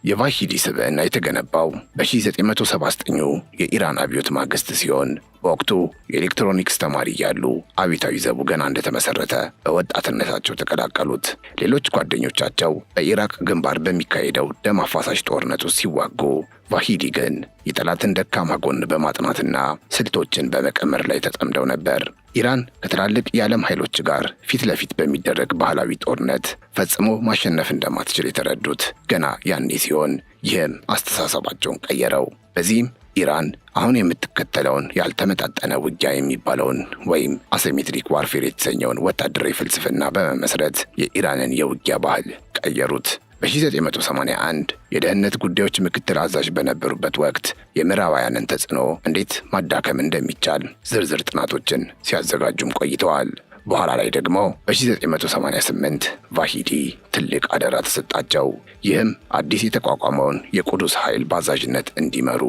የቫሂዲ ስብዕና የተገነባው በ1979 የኢራን አብዮት ማግስት ሲሆን በወቅቱ የኤሌክትሮኒክስ ተማሪ እያሉ አብዮታዊ ዘቡ ገና እንደተመሰረተ በወጣትነታቸው ተቀላቀሉት። ሌሎች ጓደኞቻቸው በኢራቅ ግንባር በሚካሄደው ደም አፋሳሽ ጦርነት ውስጥ ሲዋጉ፣ ቫሂዲ ግን የጠላትን ደካማ ጎን በማጥናትና ስልቶችን በመቀመር ላይ ተጠምደው ነበር። ኢራን ከትላልቅ የዓለም ኃይሎች ጋር ፊት ለፊት በሚደረግ ባህላዊ ጦርነት ፈጽሞ ማሸነፍ እንደማትችል የተረዱት ገና ያኔ ሲሆን ይህም አስተሳሰባቸውን ቀየረው። በዚህም ኢራን አሁን የምትከተለውን ያልተመጣጠነ ውጊያ የሚባለውን ወይም asymmetric warfare የተሰኘውን ወታደራዊ ፍልስፍና በመመስረት የኢራንን የውጊያ ባህል ቀየሩት። በ1981 የደህንነት ጉዳዮች ምክትል አዛዥ በነበሩበት ወቅት የምዕራባውያንን ተጽዕኖ እንዴት ማዳከም እንደሚቻል ዝርዝር ጥናቶችን ሲያዘጋጁም ቆይተዋል። በኋላ ላይ ደግሞ በ1988 ቫሂዲ ትልቅ አደራ ተሰጣቸው። ይህም አዲስ የተቋቋመውን የቁዱስ ኃይል በአዛዥነት እንዲመሩ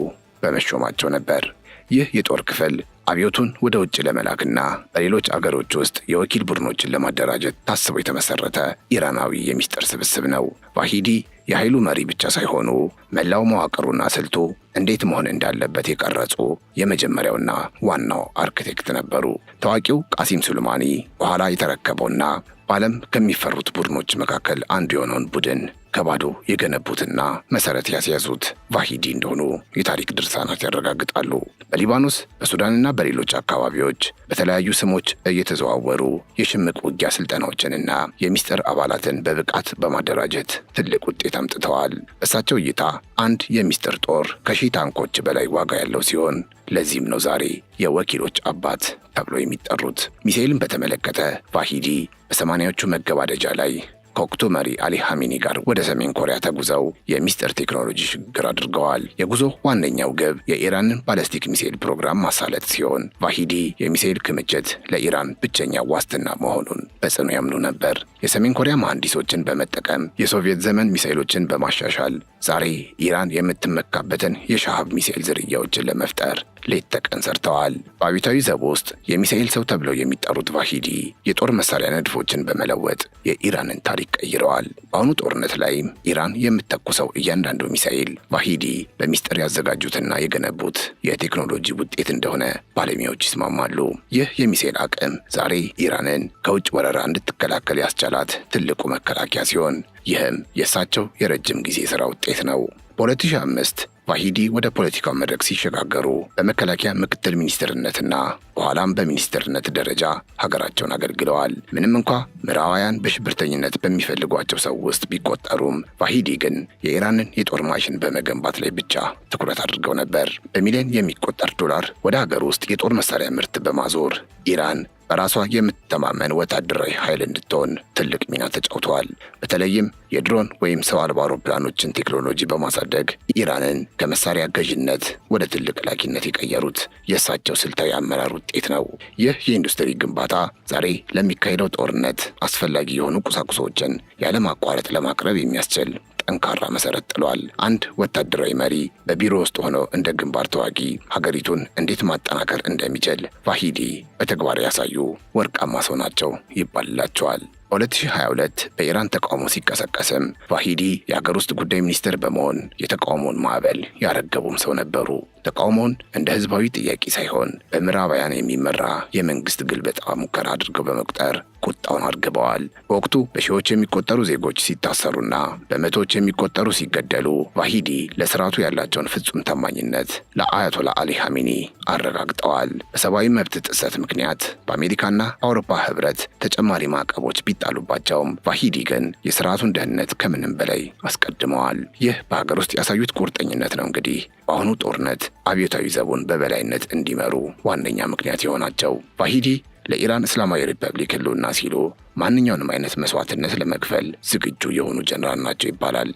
በመሾማቸው ነበር። ይህ የጦር ክፍል አብዮቱን ወደ ውጭ ለመላክና በሌሎች አገሮች ውስጥ የወኪል ቡድኖችን ለማደራጀት ታስቦ የተመሰረተ ኢራናዊ የሚስጥር ስብስብ ነው። ቫሂዲ የኃይሉ መሪ ብቻ ሳይሆኑ መላው መዋቅሩና ስልቱ እንዴት መሆን እንዳለበት የቀረጹ የመጀመሪያውና ዋናው አርክቴክት ነበሩ። ታዋቂው ቃሲም ሱሌማኒ በኋላ የተረከበውና በዓለም ከሚፈሩት ቡድኖች መካከል አንዱ የሆነውን ቡድን ከባዶ የገነቡትና መሰረት ያስያዙት ቫሂዲ እንደሆኑ የታሪክ ድርሳናት ያረጋግጣሉ። በሊባኖስ፣ በሱዳንና በሌሎች አካባቢዎች በተለያዩ ስሞች እየተዘዋወሩ የሽምቅ ውጊያ ስልጠናዎችንና የሚስጥር አባላትን በብቃት በማደራጀት ትልቅ ውጤት አምጥተዋል። በእሳቸው እይታ አንድ የሚስጥር ጦር ከ1000 ታንኮች በላይ ዋጋ ያለው ሲሆን ለዚህም ነው ዛሬ የወኪሎች አባት ተብሎ የሚጠሩት። ሚሳኤልን በተመለከተ ቫሂዲ በ80ዎቹ መገባደጃ ላይ ከወቅቱ መሪ አሊ ሐሚኒ ጋር ወደ ሰሜን ኮሪያ ተጉዘው የሚስጥር ቴክኖሎጂ ሽግግር አድርገዋል። የጉዞ ዋነኛው ግብ የኢራንን ባለስቲክ ሚሳኤል ፕሮግራም ማሳለጥ ሲሆን ቫሂዲ የሚሳኤል ክምችት ለኢራን ብቸኛ ዋስትና መሆኑን በጽኑ ያምኑ ነበር። የሰሜን ኮሪያ መሐንዲሶችን በመጠቀም የሶቪየት ዘመን ሚሳኤሎችን በማሻሻል ዛሬ ኢራን የምትመካበትን የሻሃብ ሚሳኤል ዝርያዎችን ለመፍጠር ሌት ተቀን ሰርተዋል። በአብዮታዊ ዘብ ውስጥ የሚሳኤል ሰው ተብለው የሚጠሩት ቫሂዲ የጦር መሳሪያ ንድፎችን በመለወጥ የኢራንን ታሪክ ቀይረዋል። በአሁኑ ጦርነት ላይም ኢራን የምትተኩሰው እያንዳንዱ ሚሳኤል ቫሂዲ በሚስጥር ያዘጋጁትና የገነቡት የቴክኖሎጂ ውጤት እንደሆነ ባለሙያዎች ይስማማሉ። ይህ የሚሳኤል አቅም ዛሬ ኢራንን ከውጭ ወረራ እንድትከላከል ያስቻላት ትልቁ መከላከያ ሲሆን ይህም የእሳቸው የረጅም ጊዜ ሥራ ውጤት ነው። በ2005 ቫሂዲ ወደ ፖለቲካው መድረክ ሲሸጋገሩ በመከላከያ ምክትል ሚኒስትርነትና በኋላም በሚኒስትርነት ደረጃ ሀገራቸውን አገልግለዋል። ምንም እንኳ ምዕራባውያን በሽብርተኝነት በሚፈልጓቸው ሰው ውስጥ ቢቆጠሩም ቫሂዲ ግን የኢራንን የጦር ማሽን በመገንባት ላይ ብቻ ትኩረት አድርገው ነበር። በሚሊዮን የሚቆጠር ዶላር ወደ ሀገር ውስጥ የጦር መሳሪያ ምርት በማዞር ኢራን በራሷ የምትተማመን ወታደራዊ ኃይል እንድትሆን ትልቅ ሚና ተጫውተዋል። በተለይም የድሮን ወይም ሰው አልባ አውሮፕላኖችን ቴክኖሎጂ በማሳደግ ኢራንን ከመሳሪያ ገዥነት ወደ ትልቅ ላኪነት የቀየሩት የእሳቸው ስልታዊ አመራር ውጤት ነው። ይህ የኢንዱስትሪ ግንባታ ዛሬ ለሚካሄደው ጦርነት አስፈላጊ የሆኑ ቁሳቁሶችን ያለማቋረጥ ለማቅረብ የሚያስችል ጠንካራ መሰረት ጥሏል። አንድ ወታደራዊ መሪ በቢሮ ውስጥ ሆኖ እንደ ግንባር ተዋጊ ሀገሪቱን እንዴት ማጠናከር እንደሚችል ቫሂዲ በተግባር ያሳዩ ወርቃማ ሰው ናቸው ይባልላቸዋል። በ2022 በኢራን ተቃውሞ ሲቀሰቀስም ቫሂዲ የሀገር ውስጥ ጉዳይ ሚኒስትር በመሆን የተቃውሞውን ማዕበል ያረገቡም ሰው ነበሩ። ተቃውሞውን እንደ ህዝባዊ ጥያቄ ሳይሆን በምዕራባውያን የሚመራ የመንግስት ግልበጣ ሙከራ አድርገው በመቁጠር ቁጣውን አርግበዋል። በወቅቱ በሺዎች የሚቆጠሩ ዜጎች ሲታሰሩና በመቶዎች የሚቆጠሩ ሲገደሉ ቫሂዲ ለስርዓቱ ያላቸውን ፍጹም ታማኝነት ለአያቶላ አሊ ሐሚኒ አረጋግጠዋል። በሰብአዊ መብት ጥሰት ምክንያት በአሜሪካና አውሮፓ ህብረት ተጨማሪ ማዕቀቦች ቢጣሉባቸውም ቫሂዲ ግን የስርዓቱን ደህንነት ከምንም በላይ አስቀድመዋል። ይህ በሀገር ውስጥ ያሳዩት ቁርጠኝነት ነው እንግዲህ በአሁኑ ጦርነት አብዮታዊ ዘቡን በበላይነት እንዲመሩ ዋነኛ ምክንያት የሆናቸው። ቫሂዲ ለኢራን እስላማዊ ሪፐብሊክ ህልውና ሲሉ ማንኛውንም አይነት መስዋዕትነት ለመክፈል ዝግጁ የሆኑ ጀነራል ናቸው ይባላል።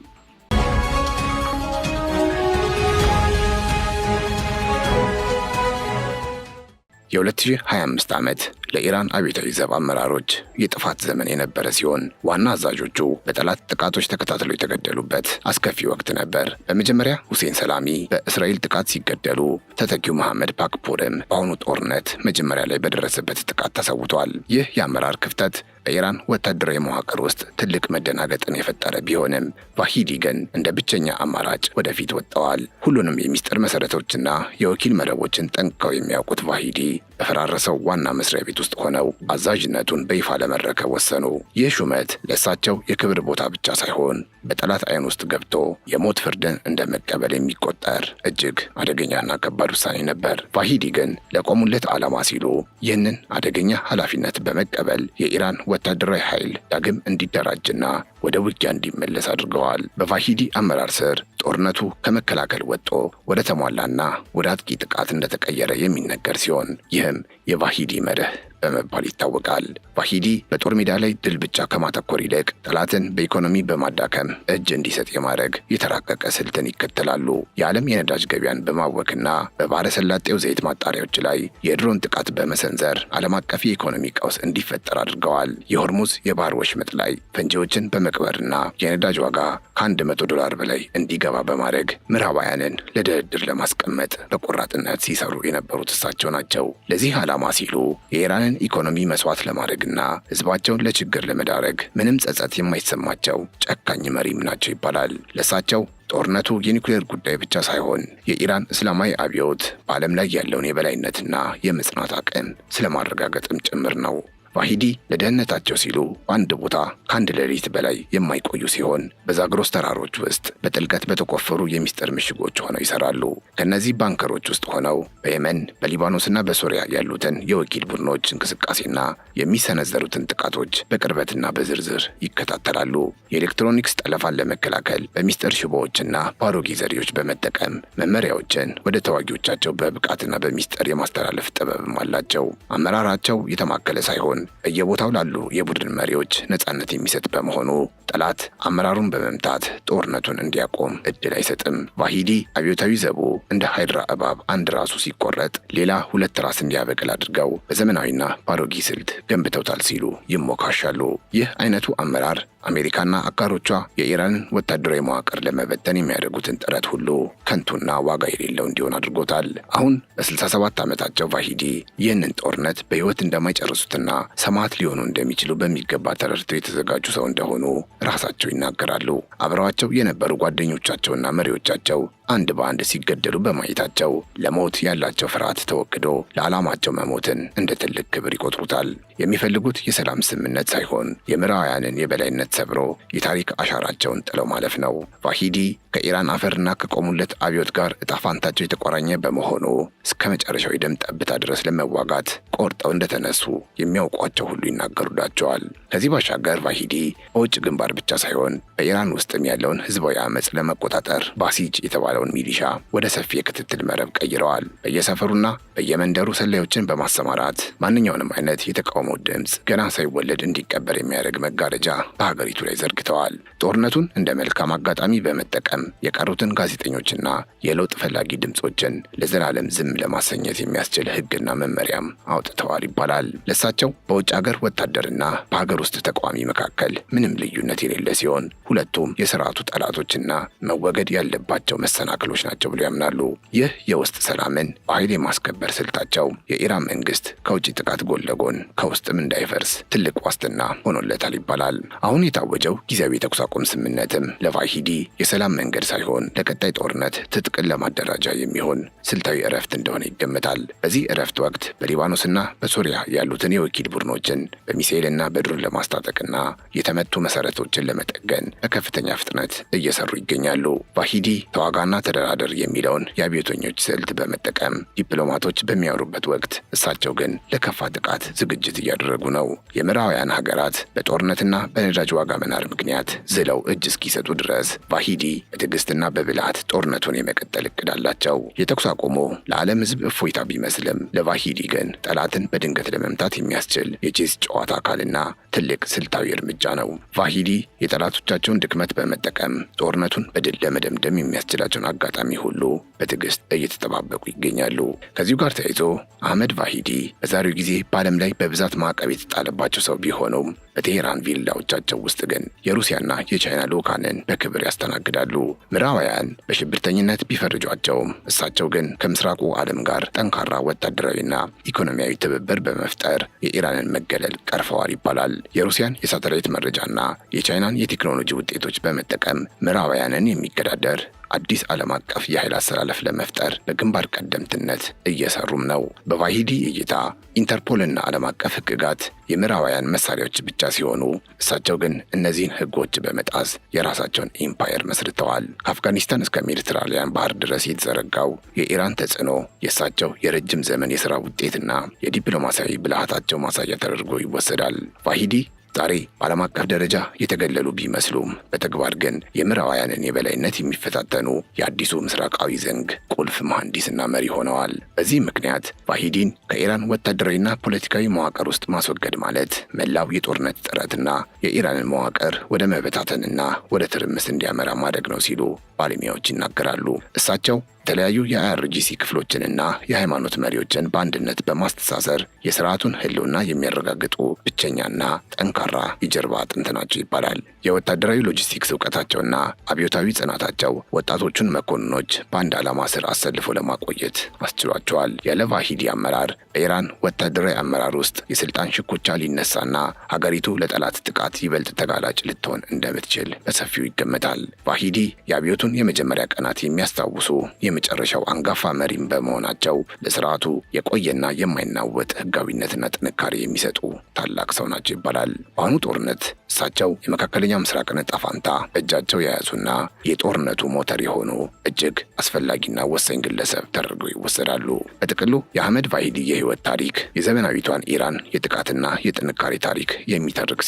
የ2025 ዓመት ለኢራን አብዮታዊ ዘብ አመራሮች የጥፋት ዘመን የነበረ ሲሆን ዋና አዛዦቹ በጠላት ጥቃቶች ተከታትለው የተገደሉበት አስከፊ ወቅት ነበር። በመጀመሪያ ሁሴን ሰላሚ በእስራኤል ጥቃት ሲገደሉ፣ ተተኪው መሐመድ ፓክፑርም በአሁኑ ጦርነት መጀመሪያ ላይ በደረሰበት ጥቃት ተሰውቷል። ይህ የአመራር ክፍተት በኢራን ወታደራዊ መዋቅር ውስጥ ትልቅ መደናገጥን የፈጠረ ቢሆንም ቫሂዲ ግን እንደ ብቸኛ አማራጭ ወደፊት ወጥተዋል። ሁሉንም የሚስጥር መሰረቶችና የወኪል መረቦችን ጠንቅቀው የሚያውቁት ቫሂዲ በፈራረሰው ዋና መስሪያ ቤት ውስጥ ሆነው አዛዥነቱን በይፋ ለመረከብ ወሰኑ። ይህ ሹመት ለእሳቸው የክብር ቦታ ብቻ ሳይሆን በጠላት ዓይን ውስጥ ገብቶ የሞት ፍርድን እንደ መቀበል የሚቆጠር እጅግ አደገኛና ከባድ ውሳኔ ነበር። ቫሂዲ ግን ለቆሙለት ዓላማ ሲሉ ይህንን አደገኛ ኃላፊነት በመቀበል የኢራን ወታደራዊ ኃይል ዳግም እንዲደራጅና ወደ ውጊያ እንዲመለስ አድርገዋል። በቫሂዲ አመራር ስር ጦርነቱ ከመከላከል ወጥቶ ወደ ተሟላና ወደ አጥቂ ጥቃት እንደተቀየረ የሚነገር ሲሆን ይህም የቫሂዲ መርህ በመባል ይታወቃል። ቫሂዲ በጦር ሜዳ ላይ ድል ብቻ ከማተኮር ይልቅ ጠላትን በኢኮኖሚ በማዳከም እጅ እንዲሰጥ የማድረግ የተራቀቀ ስልትን ይከተላሉ። የዓለም የነዳጅ ገበያን በማወክና በባሕረ ሰላጤው ዘይት ማጣሪያዎች ላይ የድሮን ጥቃት በመሰንዘር ዓለም አቀፍ የኢኮኖሚ ቀውስ እንዲፈጠር አድርገዋል። የሆርሙዝ የባህር ወሽመጥ ላይ ፈንጂዎችን በመቅበርና የነዳጅ ዋጋ ከ100 ዶላር በላይ እንዲገባ በማድረግ ምዕራባውያንን ለድርድር ለማስቀመጥ በቆራጥነት ሲሰሩ የነበሩት እሳቸው ናቸው። ለዚህ ዓላማ ሲሉ የኢራንን ኢኮኖሚ መስዋዕት ለማድረግና ሕዝባቸውን ለችግር ለመዳረግ ምንም ጸጸት የማይሰማቸው ጨካኝ መሪም ናቸው ይባላል። ለእሳቸው ጦርነቱ የኒውክሌር ጉዳይ ብቻ ሳይሆን የኢራን እስላማዊ አብዮት በዓለም ላይ ያለውን የበላይነትና የመጽናት አቅም ስለማረጋገጥም ጭምር ነው። ቫሂዲ ለደህንነታቸው ሲሉ በአንድ ቦታ ከአንድ ሌሊት በላይ የማይቆዩ ሲሆን በዛግሮስ ተራሮች ውስጥ በጥልቀት በተቆፈሩ የሚስጥር ምሽጎች ሆነው ይሰራሉ። ከእነዚህ ባንከሮች ውስጥ ሆነው በየመን፣ በሊባኖስና በሶሪያ ያሉትን የወኪል ቡድኖች እንቅስቃሴና የሚሰነዘሩትን ጥቃቶች በቅርበትና በዝርዝር ይከታተላሉ። የኤሌክትሮኒክስ ጠለፋን ለመከላከል በሚስጥር ሽቦዎችና በአሮጌ ዘዴዎች በመጠቀም መመሪያዎችን ወደ ተዋጊዎቻቸው በብቃትና በሚስጥር የማስተላለፍ ጥበብም አላቸው። አመራራቸው የተማከለ ሳይሆን በየቦታው ላሉ የቡድን መሪዎች ነጻነት የሚሰጥ በመሆኑ ጠላት አመራሩን በመምታት ጦርነቱን እንዲያቆም እድል አይሰጥም። ቫሂዲ አብዮታዊ ዘቡ እንደ ሃይድራ እባብ አንድ ራሱ ሲቆረጥ ሌላ ሁለት ራስ እንዲያበቅል አድርገው በዘመናዊና ባሮጌ ስልት ገንብተውታል ሲሉ ይሞካሻሉ። ይህ አይነቱ አመራር አሜሪካና አጋሮቿ የኢራንን ወታደራዊ መዋቅር ለመበተን የሚያደርጉትን ጥረት ሁሉ ከንቱና ዋጋ የሌለው እንዲሆን አድርጎታል። አሁን በ67 ዓመታቸው ቫሂዲ ይህንን ጦርነት በሕይወት እንደማይጨርሱትና ሰማዕት ሊሆኑ እንደሚችሉ በሚገባ ተረድተው የተዘጋጁ ሰው እንደሆኑ ራሳቸው ይናገራሉ። አብረዋቸው የነበሩ ጓደኞቻቸውና መሪዎቻቸው አንድ በአንድ ሲገደሉ በማየታቸው ለሞት ያላቸው ፍርሃት ተወግዶ ለዓላማቸው መሞትን እንደ ትልቅ ክብር ይቆጥሩታል። የሚፈልጉት የሰላም ስምምነት ሳይሆን የምዕራባውያንን የበላይነት ሰብሮ የታሪክ አሻራቸውን ጥለው ማለፍ ነው። ቫሂዲ ከኢራን አፈርና ከቆሙለት አብዮት ጋር እጣ ፋንታቸው የተቆራኘ በመሆኑ እስከ መጨረሻው የደም ጠብታ ድረስ ለመዋጋት ቆርጠው እንደተነሱ የሚያውቋቸው ሁሉ ይናገሩላቸዋል። ከዚህ ባሻገር ቫሂዲ በውጭ ግንባር ብቻ ሳይሆን በኢራን ውስጥም ያለውን ህዝባዊ አመፅ ለመቆጣጠር ባሲጅ የተባለውን ሚሊሻ ወደ ሰፊ የክትትል መረብ ቀይረዋል። በየሰፈሩና በየመንደሩ ሰላዮችን በማሰማራት ማንኛውንም አይነት የተቃውሞ ድምፅ ገና ሳይወለድ እንዲቀበር የሚያደርግ መጋረጃ በሀገሪቱ ላይ ዘርግተዋል። ጦርነቱን እንደ መልካም አጋጣሚ በመጠቀም የቀሩትን ጋዜጠኞችና የለውጥ ፈላጊ ድምፆችን ለዘላለም ዝም ለማሰኘት የሚያስችል ህግና መመሪያም አውጥተዋል ይባላል። ለሳቸው በውጭ ሀገር ወታደርና በሀገር ውስጥ ተቃዋሚ መካከል ምንም ልዩነት የሌለ ሲሆን ሁለቱም የስርዓቱ ጠላቶችና መወገድ ያለባቸው መሰናክሎች ናቸው ብለው ያምናሉ። ይህ የውስጥ ሰላምን በኃይል የማስከበር ስልታቸው የኢራን መንግስት ከውጭ ጥቃት ጎን ለጎን ከውስጥም እንዳይፈርስ ትልቅ ዋስትና ሆኖለታል ይባላል። አሁን የታወጀው ጊዜያዊ የተኩስ አቁም ስምምነትም ለቫሂዲ የሰላም መንገድ ሳይሆን ለቀጣይ ጦርነት ትጥቅን ለማደራጃ የሚሆን ስልታዊ እረፍት እንደሆነ ይገመታል። በዚህ እረፍት ወቅት በሊባኖስና በሶሪያ ያሉትን የወኪል ቡድኖችን በሚሳኤልና በድሮን ለማስታጠቅና የተመቱ መሰረቶችን ለመጠገን በከፍተኛ ፍጥነት እየሰሩ ይገኛሉ። ቫሂዲ ተዋጋና ተደራደር የሚለውን የአብዮተኞች ስልት በመጠቀም ዲፕሎማቶች በሚያወሩበት ወቅት እሳቸው ግን ለከፋ ጥቃት ዝግጅት እያደረጉ ነው። የምዕራባውያን ሀገራት በጦርነትና በነዳጅ ዋጋ መናር ምክንያት ዝለው እጅ እስኪሰጡ ድረስ ቫሂዲ በትዕግስትና በብልሃት ጦርነቱን የመቀጠል እቅድ አላቸው። የተኩስ አቁሙ ለዓለም ሕዝብ እፎይታ ቢመስልም ለቫሂዲ ግን ጠላትን በድንገት ለመምታት የሚያስችል የቼስ ጨዋታ አካልና ትልቅ ስልታዊ እርምጃ ነው። ቫሂዲ የጠላቶቻቸውን ድክመት በመጠቀም ጦርነቱን በድል ለመደምደም የሚያስችላቸውን አጋጣሚ ሁሉ በትዕግስት እየተጠባበቁ ይገኛሉ። ከዚሁ ጋር ተያይዞ አህመድ ቫሂዲ በዛሬው ጊዜ በዓለም ላይ በብዛት ማዕቀብ የተጣለባቸው ሰው ቢሆኑም በቴሄራን ቪላዎቻቸው ውስጥ ግን የሩሲያና የቻይና ልዑካንን በክብር ያስተናግዳሉ። ምዕራባውያን በሽብርተኝነት ቢፈርጇቸውም እሳቸው ግን ከምስራቁ ዓለም ጋር ጠንካራ ወታደራዊና ኢኮኖሚያዊ ትብብር በመፍጠር የኢራንን መገለል ቀርፈዋል ይባላል። የሩሲያን የሳተላይት መረጃና የቻይናን የቴክኖሎጂ ውጤቶች በመጠቀም ምዕራባውያንን የሚገዳደር አዲስ ዓለም አቀፍ የኃይል አሰላለፍ ለመፍጠር በግንባር ቀደምትነት እየሰሩም ነው። በቫሂዲ እይታ ኢንተርፖልና ዓለም አቀፍ ሕግጋት የምዕራባውያን መሳሪያዎች ብቻ ሲሆኑ እሳቸው ግን እነዚህን ሕጎች በመጣስ የራሳቸውን ኢምፓየር መስርተዋል። ከአፍጋኒስታን እስከ ሜዲትራሊያን ባህር ድረስ የተዘረጋው የኢራን ተጽዕኖ የእሳቸው የረጅም ዘመን የሥራ ውጤትና የዲፕሎማሲያዊ ብልሃታቸው ማሳያ ተደርጎ ይወሰዳል። ቫሂዲ ዛሬ በዓለም አቀፍ ደረጃ የተገለሉ ቢመስሉም በተግባር ግን የምዕራባውያንን የበላይነት የሚፈታተኑ የአዲሱ ምስራቃዊ ዘንግ ቁልፍ መሐንዲስና መሪ ሆነዋል። በዚህ ምክንያት ቫሂዲን ከኢራን ወታደራዊና ፖለቲካዊ መዋቅር ውስጥ ማስወገድ ማለት መላው የጦርነት ጥረትና የኢራንን መዋቅር ወደ መበታተንና ወደ ትርምስ እንዲያመራ ማድረግ ነው ሲሉ ባለሙያዎች ይናገራሉ። እሳቸው የተለያዩ የ IRGC ክፍሎችንና የሃይማኖት መሪዎችን በአንድነት በማስተሳሰር የስርዓቱን ህልውና የሚያረጋግጡ ብቸኛና ጠንካራ የጀርባ አጥንት ናቸው ይባላል። የወታደራዊ ሎጂስቲክስ እውቀታቸውና አብዮታዊ ጽናታቸው ወጣቶቹን መኮንኖች በአንድ ዓላማ ስር አሰልፎ ለማቆየት አስችሏቸዋል። ያለ ቫሂዲ አመራር በኢራን ወታደራዊ አመራር ውስጥ የስልጣን ሽኩቻ ሊነሳና ሀገሪቱ ለጠላት ጥቃት ይበልጥ ተጋላጭ ልትሆን እንደምትችል በሰፊው ይገመታል። ቫሂዲ የአብዮቱን የመጀመሪያ ቀናት የሚያስታውሱ የመጨረሻው አንጋፋ መሪም በመሆናቸው ለስርዓቱ የቆየና የማይናወጥ ህጋዊነትና ጥንካሬ የሚሰጡ ታላቅ ሰው ናቸው ይባላል። በአሁኑ ጦርነት እሳቸው የመካከለኛው ምስራቅን ዕጣ ፈንታ በእጃቸው የያዙና የጦርነቱ ሞተር የሆኑ እጅግ አስፈላጊና ወሳኝ ግለሰብ ተደርገው ይወሰዳሉ። በጥቅሉ የአህመድ ቫሂዲ የህይወት ታሪክ የዘመናዊቷን ኢራን የጥቃትና የጥንካሬ ታሪክ የሚተርክ